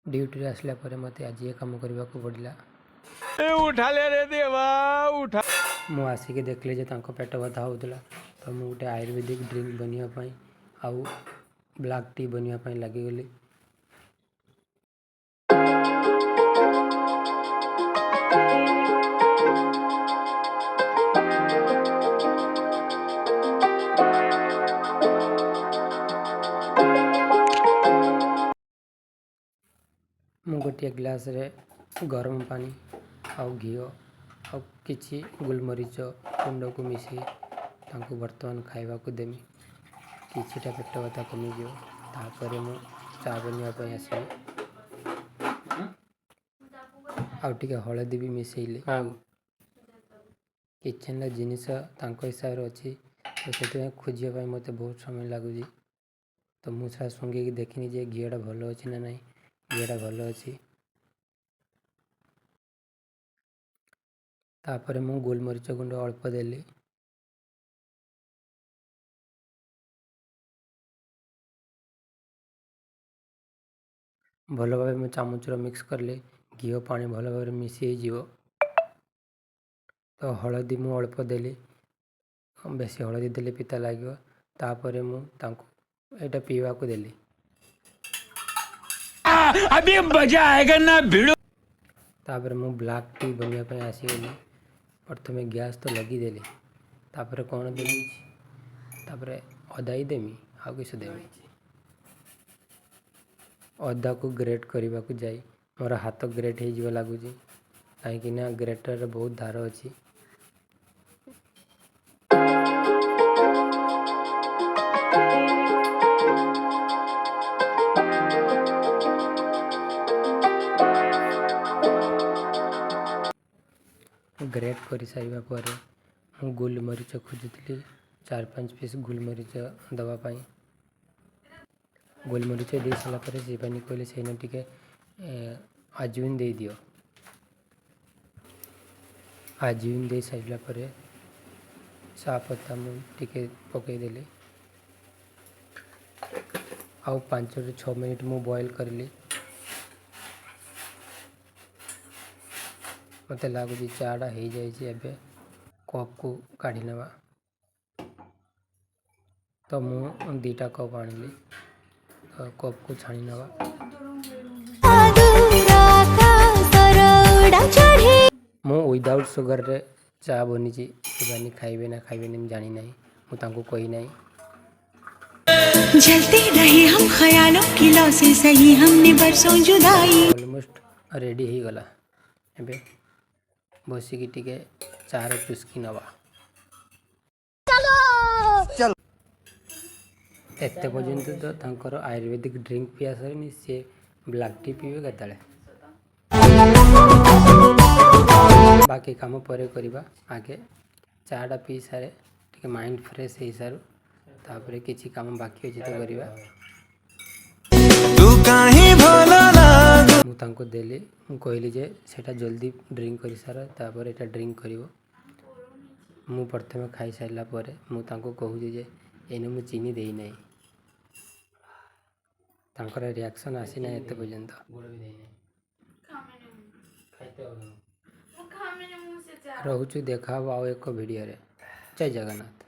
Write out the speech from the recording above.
ଡ୍ୟୁଟିରୁ ଆସିଲା ପରେ ମୋତେ ଆଜି ଏ କାମ କରିବାକୁ ପଡ଼ିଲା। उठा ले रे देवा, उठा। ମୁଁ ଆସିକି ଦେଖିଲି ଯେ ତାଙ୍କ ପେଟ ବଥା ହେଉଥିଲା, ତ ମୁଁ ଗୋଟେ ଆୟୁର୍ବେଦିକ ଡ୍ରିଙ୍କ ବନେଇବା ପାଇଁ ଆଉ ବ୍ଲାକ୍ ଟି ବନେଇବା ପାଇଁ ଲାଗିଗଲି। ମୁଁ ଗୋଟିଏ ଗ୍ଲାସ୍ରେ ଗରମ ପାଣି ଆଉ ଘିଅ ଆଉ କିଛି ଗୋଲମରିଚ ଗୁଣ୍ଡକୁ ମିଶାଇ ତାଙ୍କୁ ବର୍ତ୍ତମାନ ଖାଇବାକୁ ଦେମି। କିଛିଟା ପେଟ ବ୍ୟଥା କମିଯିବ। ତାପରେ ମୁଁ ଚା ବନେଇବା ପାଇଁ ଆସିବି। ଆଉ ଟିକେ ହଳଦୀ ବି ମିଶାଇଲି। କିଚେନ୍ର ଜିନିଷ ତାଙ୍କ ହିସାବରେ ଅଛି, ତ ସେଥିପାଇଁ ଖୋଜିବା ପାଇଁ ମୋତେ ବହୁତ ସମୟ ଲାଗୁଛି। ତ ମୁଁ ସେଟା ଶୁଙ୍ଘିକି ଦେଖିନି ଯେ ଘିଅଟା ଭଲ ଅଛି ନା ନାହିଁ। ଘିଅଟା ଭଲ ଅଛି। ତାପରେ ମୁଁ ଗୋଲମରିଚ ଗୁଣ୍ଡ ଅଳ୍ପ ଦେଲି। ଭଲ ଭାବେ ମୁଁ ଚାମଚର ମିକ୍ସ କଲି, ଘିଅ ପାଣି ଭଲ ଭାବରେ ମିଶି ହେଇଯିବ। ତ ହଳଦୀ ମୁଁ ଅଳ୍ପ ଦେଲି, ବେଶୀ ହଳଦୀ ଦେଲେ ପିତା ଲାଗିବ। ତାପରେ ମୁଁ ତାଙ୍କୁ ଏଇଟା ପିଇବାକୁ ଦେଲି। अभी मजा आएगा ना भिड़ो। ତାପରେ ମୁଁ ବ୍ଲାକ୍ ଟି ବନେଇବା ପାଇଁ ଆସିଗଲି। ପ୍ରଥମେ ଗ୍ୟାସ୍ ତ ଲଗେଇଦେଲି, ତାପରେ କ'ଣ ଦେବି? ତାପରେ ଅଦା ହିଁ ଦେମି, ଆଉ କିସ ଦେମି? ଅଦାକୁ ଗ୍ରେଟ୍ କରିବାକୁ ଯାଇ ମୋର ହାତ ଗ୍ରେଟ୍ ହେଇଯିବ ଲାଗୁଛି, କାହିଁକିନା ଗ୍ରେଟର୍ରେ ବହୁତ ଧାର ଅଛି। ଗ୍ରେଟ୍ କରିସାରିବା ପରେ ମୁଁ ଗୋଲମରିଚ ଖୋଜୁଥିଲି, 4-5 ପିସ୍ ଗୋଲମରିଚ ଦେବା ପାଇଁ। ଗୋଲମରିଚ ଦେଇ ସାରିଲା ପରେ ଶିବାନୀ କହିଲେ, ସେଇନା ଟିକେ ଆଜୱିନ ଦେଇଦିଅ। ଆଜୱିନ ଦେଇ ସାରିଲା ପରେ ଚା ପତ୍ତା ମୁଁ ଟିକେ ପକାଇଦେଲି। ଆଉ 5ରୁ 6 ମିନିଟ୍ ମୁଁ ବଏଲ୍ କରିଲି। ମୋତେ ଲାଗୁଛି ଚାଟା ହେଇଯାଇଛି। ଏବେ କପ୍କୁ କାଢ଼ି ନେବା। ତ ମୁଁ 2ଟା କପ୍ ଆଣିଲି, ତ କପ୍କୁ ଛାଣି ନେବା। ମୁଁ ୱିଦାଉଟ୍ ସୁଗାରରେ ଚା ବନିଛି। ଶିବାନୀ ଖାଇବେ ନା ଖାଇବେନି ମୁଁ ଜାଣିନାହିଁ, ମୁଁ ତାଙ୍କୁ କହିନାହିଁ। जलते रहे हम ख्यालों की लौ से, सही हमने बरसों जुदाई। ଅଲମୋଷ୍ଟ ରେଡ଼ି ହେଇଗଲା। ଏବେ ବସିକି ଟିକେ ଚାର ଚୁସ୍କି ନେବା। ଏତେ ପର୍ଯ୍ୟନ୍ତ ତ ତାଙ୍କର ଆୟୁର୍ବେଦିକ ଡ୍ରିଙ୍କ ପିଆ ସରିନି, ସିଏ ବ୍ଲାକ୍ ଟି ପିଇବେ କେତେବେଳେ? ବାକି କାମ ପରେ କରିବା, ଆଗେ ଚାଟା ପିଇ ସାରେ, ଟିକେ ମାଇଣ୍ଡ ଫ୍ରେଶ୍ ହେଇସାରୁ, ତାପରେ କିଛି କାମ ବାକି ଅଛି ତ କରିବା। ତୁ କାହିଁ ଭଲ ଲାଗୁ। ମୁଁ ତାଙ୍କୁ ଦେଲି। ମୁଁ କହିଲି ଯେ ସେଇଟା ଜଲ୍ଦି ଡ୍ରିଙ୍କ କରିସାର, ତାପରେ ଏଇଟା ଡ୍ରିଙ୍କ କରିବ। ମୁଁ ପ୍ରଥମେ ଖାଇସାରିଲା ପରେ ମୁଁ ତାଙ୍କୁ କହୁଛି ଯେ ଏଇନେ ମୁଁ ଚିନି ଦେଇନାହିଁ। ତାଙ୍କର ରିଆକ୍ସନ୍ ଆସିନାହିଁ ଏତେ ପର୍ଯ୍ୟନ୍ତ। ରହୁଛୁ, ଦେଖା ହେବ ଆଉ ଏକ ଭିଡ଼ିଓରେ। ଜୟ ଜଗନ୍ନାଥ।